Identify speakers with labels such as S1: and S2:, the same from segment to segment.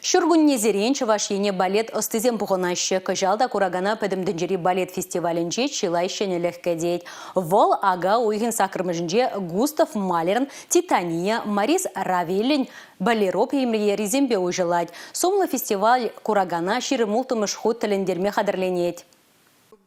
S1: Ҫуркуннесерен Чӑваш Ене балет ӑстисем пухӑнаҫҫӗ. Кӑҫал та куракана Пӗтӗм тӗнчери балет фестивалӗнче чылай ҫӗнӗлӗх кӗтет. Вӑл ака уйӑхӗн саккӑрмӗшӗнче Густав Малерӑн «Титания», Морис Равелӗн «Болеро» премьерисемпе уҫӑлать. Сумлӑ фестиваль куракана 26-мӗш хут тӗлӗнтерме хатӗрленет.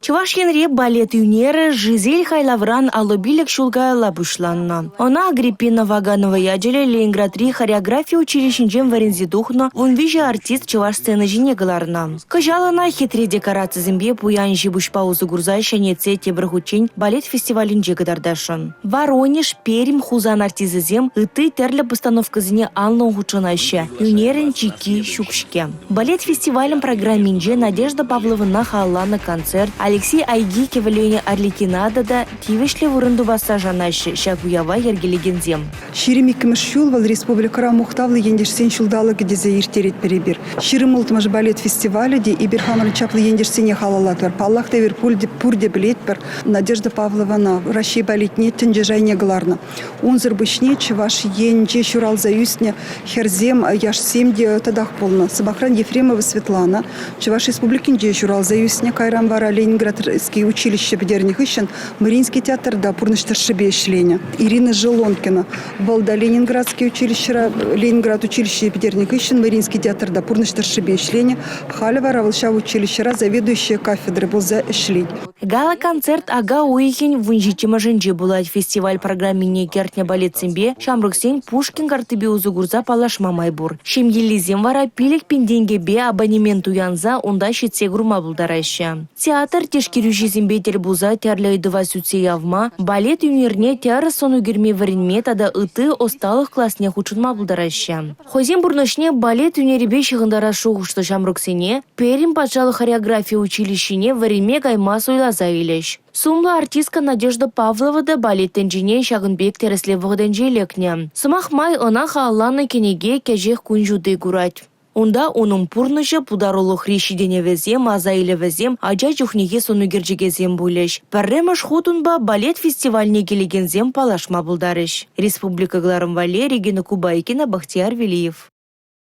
S2: Чӑваш Енре балет ӳнерӗ «Жизель» хайлавран 55 ҫул каялла пуҫланнӑ. Ӑна Агреппина Ваганова ячӗллӗ Ленинградри хореографи училищинчен вӗренсе тухнӑ 13 артист чӑваш сцени ҫине кӑларнӑ. Кӑҫал ӑна хитре декорацисемпе пуян ҫи-пуҫпа усӑ курса ҫӗнетсе тепӗр хутчен балет фестивалӗнче кӑтартасшӑн. Воронеж, Пермь, Хусан артисчӗсем ытти тӗрлӗ постановкӑсене анлӑн хутшӑнаҫҫӗ. Ӳнерӗн чикки ҫук-ҫке. Балет фестивалӗн программинче Надежда Павловӑна халалланӑ концерт, Алексей Айги кӗвӗленӗ Арлекинада та тивӗҫлӗ вырӑн тупасса шанаҫҫӗ ҫак уява йӗркелекенсем.
S3: 22-мӗш ҫул вӑл республикӑра мухтавлӑ ентешсен ҫулталӑкӗ тесе ирттеретпӗр эпир. 26-мӗш балет фестивалӗ те эпир хамӑрӑн чаплӑ ентешсене халаллатпӑр. Паллах та эпир пурте пӗлетпӗр, Надежда Павлована Раҫҫей балетне тӗнче шайне кӑларнӑ. Унсӑр пуҫне Чӑваш Енче ҫуралса ӳснӗ хӗрсем, яшсем те татах пулнӑ. Сӑмахран, Ефремова Светлана Чӑваш Республикинче ҫуралса ӳснӗ, кайран вара Ленинградский училище пӗтернӗ хыҫҫӑн Мариинский театрта пурнӑҫ тӑршшӗпе ӗҫленӗ. Ирина Желонкина вӑл та Ленинградский училищӗра Ленинград училищине пӗтернӗ хыҫҫӑн Мариинский театрта пурнӑҫ тӑршшӗпе ӗҫленӗ. Халӗ вара вӑл ҫав училищӗра заведующая кафедры пулса ӗҫлет.
S2: Гала-концерт ака уйӑхӗн 17-мӗшӗнче пулать. Фестиваль программине кӗртнӗ балетсемпе ҫамрӑксен Пушкин карттипе усӑ курса паллашма май пур. Ҫемьеллисем вара 5 000 тенкӗпе абонемент туянса унта ҫитсе курма пултараҫҫӗ. Театр тишкерӳҫисемпе тӗл пулса тӗрлӗ ыйтӑва сӳтсе явма, балет ӳнерне тӗрӗс сӑн ӳкерме вӗренме тата ытти ӑсталӑх класне хутшӑнма пултараҫҫӗ. Хӑйсен пурнӑҫне балет ӳнерӗпе ҫыхӑнтарас шухӑшлӑ ҫамрӑксене Пермь патшалӑх хореографи училищине вӗренме кайма суйласа илӗҫ. Сумлӑ артистка Надежда Павлова та балет тӗнчине ҫакӑн пек тӗрӗслев вӑхӑтӗнче лекнӗ. Сӑмах май, ӑна халалланӑ кӗнеке кӗҫех кун ҫути курать. Унта унӑн пурнӑҫӗ, пултарулӑхри ҫитӗнӗвӗсем, аса илӗвӗсем, ача чухнехи сӑн ӳкерчӗкӗсем пулӗҫ. Пӗрремӗш хут унпа балет фестивальне килекенсем паллашма пултарӗҫ. Республика кӑларӑм валли Регина Кубайкина, Бахтияр Велиев.